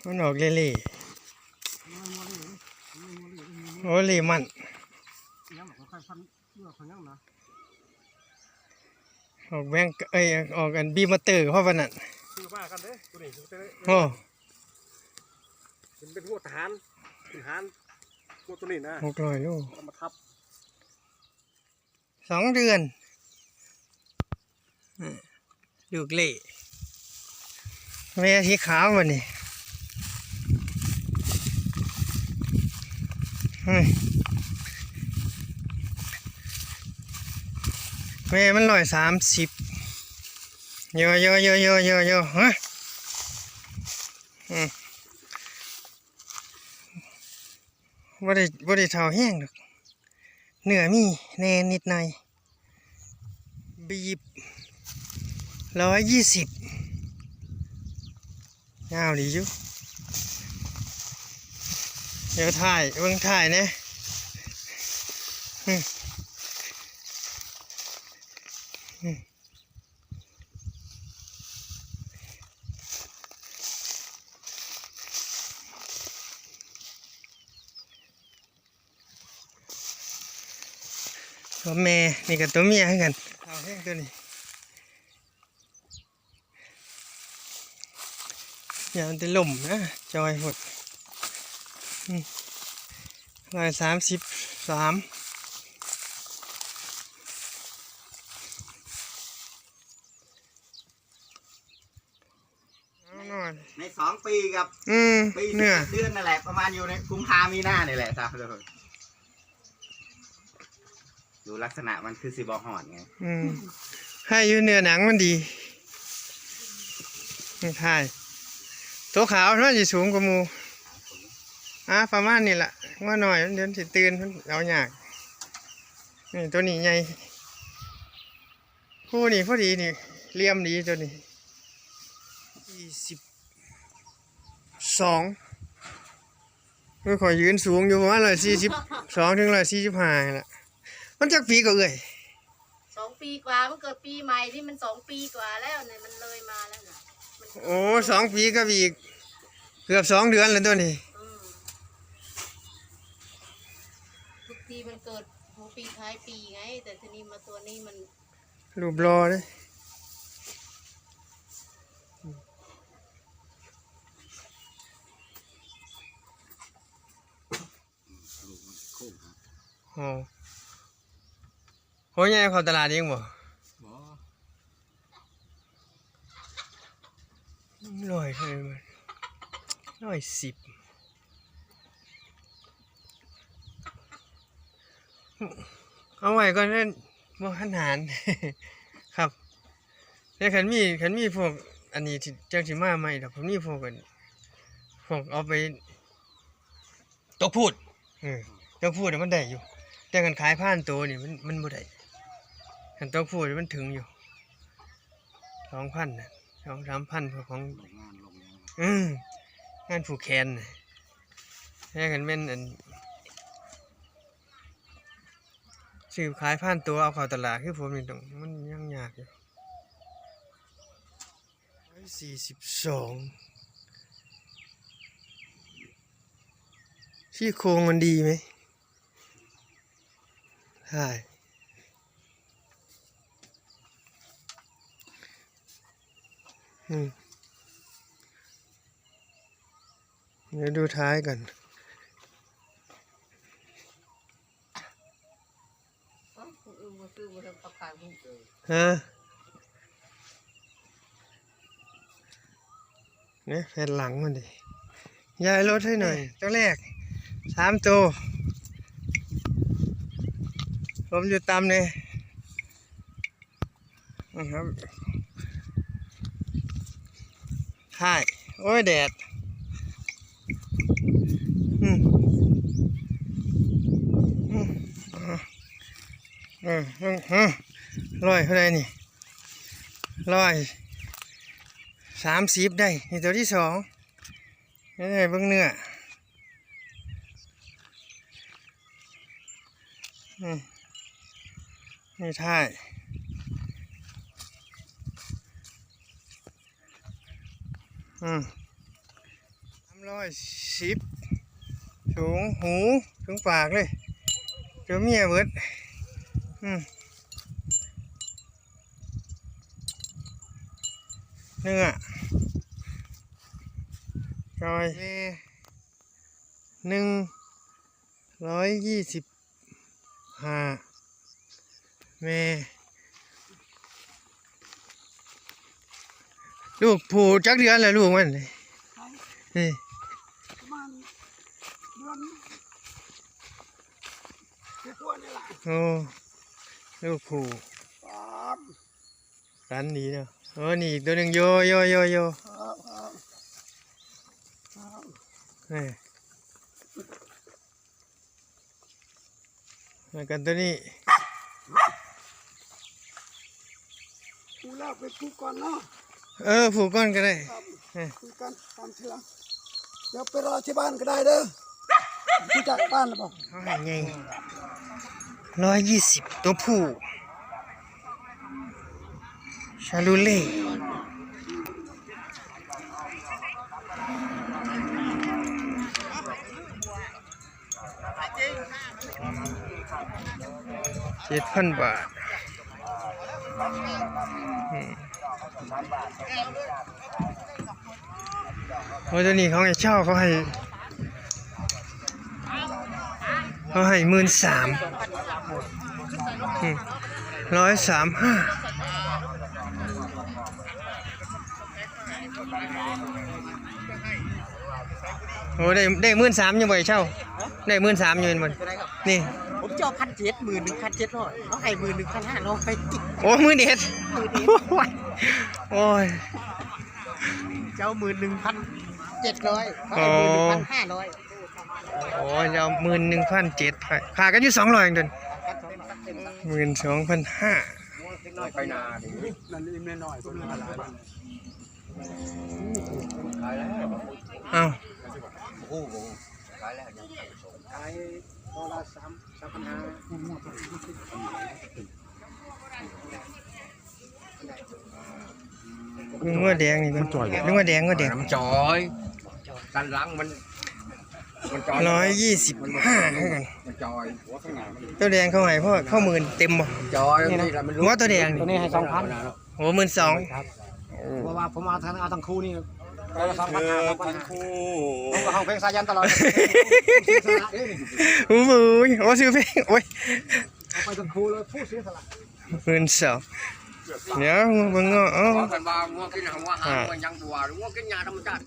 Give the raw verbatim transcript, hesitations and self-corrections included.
มันออกเล่ๆ โอ้ เล่มัน ยังบอกว่าใครพันเลือกเขายังนะ ออกแบงก์ เอ้ย ออกอันบีมอเตอร์ เพราะว่านั่น ซื้อมากันเด้อ ตัวนี้ ตัวนี้ โอ้ เป็น เป็นหัวทหาร เป็นทหาร หัวตัวนี้นะ หกร้อยโล เอามาทับ สองเดือน ลูกเล่ แม่สีขาววันนี้ เฮ้ย แม่มันร้อยสามสิบ โย โย โย โย โย โย ฮะ อืม บ่ได้ บ่ได้เฒ่าแฮงดอก เนื้อมีแหน่นิดหน่อย บีบ ร้อยยี่สิบ ยาวดีอยู่ เดี๋ยวถ่าย เบิ่งถ่ายแหน่ อืม อืม ตัวแม่นี่กับตัวเมียคือกัน เอาแฮงตัวนี้ อย่ามันจะล่มนะ จอยหมด อืม ร้อยสามสิบสาม เอาหน่อย ในสองปีกับ อืม ปีสิบเอ็ด เนื้อ เดือนนั่นแหละ ประมาณอยู่ในกุมภามีนานี่แหละครับ ดูลักษณะมันคือสิบ่ฮอดไง อืม ให้อยู่เนื้อหนังมันดี นี่ถ่าย ตัวขาวมันสิสูงกว่าหมู่ อ่า ประมาณนี้ล่ะ งัวน้อยมันเดี๋ยวสิตื่น มันเอายาก นี่ตัวนี้ใหญ่ คู่นี่พอดีนี่ เหลี่ยมดีตัวนี้ สี่สิบสอง คือข้อยยืนสูงอยู่ประมาณร้อยสี่สิบสองถึงร้อยสี่สิบห้านี่ล่ะ มันจักปีก็เอื้อย สองปีกว่า มันเกิดปีใหม่นี่มันสองปีกว่าแล้วเนี่ย มันเลยมาแล้วน่ะ มัน โอ้ สองปีกับอีก เกือบสองเดือนแล้วตัวนี้ อืม ทุกทีมันเกิดหัวปีท้ายปีไง แต่ทีนี้มาตัวนี้มัน รูปหล่อเด้ อ๋อ โห ใหญ่เข้าตลาดเองบ่ บ่ ร้อยเท่าไหร่วะ ร้อยสิบ เอาไว้ก่อนเด้อ บ่ทันหาร ครับ แต่คันมี คันมีพวกอันนี้ที่จั่งสิมาใหม่ดอก คันมีพวกอัน พวกเอาไป ตกพูด เออ ตกพูดน่ะมันได้อยู่ แต่คันขายพันตัวนี่มัน มันบ่ได้ คันตกพูดมันถึงอยู่ สองพันน่ะ สองสามพันของ ลงงานลงหยัง อืม งานผูกแขนน่ะ แต่คันแม่นอัน ซื้อขายพันตัวเอาเข้าตลาดคือผมนี่ต้อง มันยังยากอยู่ ร้อยสี่สิบสอง ซี่โครงมันดีไหม ใช่ อืม เดี๋ยวดูท้ายก่อน ฮะ เนี่ย แผ่นหลังมันดิ ย้ายรถให้หน่อย ตัวแรก สามตัว ผมอยู่ตามเนี่ย นะครับ ใช่ โอ้ย แดด อืม อืม อ่า เออ เออ เออ ร้อยเท่าไหร่นี่ ร้อยสามสิบได้ นี่ตัวที่สอง นี่ไงเบิ่งเนื้อ อืม นี่ท้าย อืม ร้อยสิบ สูงหู สูงปากเลย ตัวเมียเบิด อืม เนื้อ จอย แม่ หนึ่งร้อยยี่สิบห้า แม่ ลูกผู้จักเดือนแล้วลูกมันนี่ นี่ ประมาณเดือนกว่าๆนี่แหละ โอ้ ลูกผู้ ครับ สันดีเนาะ โอ้ นี่อีกตัวหนึ่ง โย โย โย โย ครับ ครับ ครับ นี่ แล้วกันตัวนี้ ผูกแล้วไปผูกก่อนเนาะ เออ ผูกก่อนก็ได้ ครับ เออ คุยกันตามทีหลัง เดี๋ยวไปรอที่บ้านก็ได้เด้อ รู้จักบ้านหรือเปล่า เขาให้ไง ร้อยยี่สิบ ตัวผู้ ชาลูเล่ เจ็ดพันบาท อืม โอ้ย ตัวนี้ของไอ้เช่าเขาให้ เขาให้ หมื่นสาม อืม ร้อยสามห้า โอ้ ได้ ได้ หมื่นสาม อยู่บ่ไอ้เช่า ได้ หมื่นสาม อยู่บ่ นี่ ผมจะเอา พันเจ็ด หมื่นหนึ่งพันเจ็ดร้อย เขาให้ หมื่นหนึ่งพันห้าร้อย โอ้ หมื่นเอ็ด หมื่นเอ็ด โอ้ย เจ้า หมื่นหนึ่งพันเจ็ดร้อย เขาให้ อ๋อ หมื่นหนึ่งพันห้าร้อย โอ้ย เอา หมื่นหนึ่งพันเจ็ดร้อย ให้ ขากันอยู่ สองร้อย เองเดิน หมื่นสองพันห้า ไปนาดิ นั่นอิ่มแน่นอน ขายแล้ว เอ้า โอ้โห ขายแล้วยังขายไม่ส่ง ขายตัวละสาม สามพันห้า งัวแดงนี่มัน มันจ่อย งัวแดง งัวแดง มันจ่อย ด้านหลังมัน มันจ่อย ร้อยยี่สิบห้า คือกัน มันจ่อย ตัวแดงเขาให้พ่อ เข้าหมื่นเต็มบ่ จ่อย นี่นะ นี่แหละมันรู้ งัวตัวแดงนี่ ตัวนี้ให้ สองพัน โอ้ หมื่นสอง ครับ โอ้ เพราะว่าผมเอาทั้ง เอาทั้งคู่นี่ ตัวละ สองพันห้า สองพันห้า คู่ ผมก็ห้องเพลงสายันตลอด โอ้โห โอ้ ซื้อเพลง โอ้ย เอาไปทั้งคู่เลย ผู้เสียสละ หมื่นสอง เดี๋ยวเบิ่งเนาะ เอ้า ว่ากันว่างัวกินหัวอาหาร อ่า งัวยังบัว งัวกินหญ้าธรรมชาติ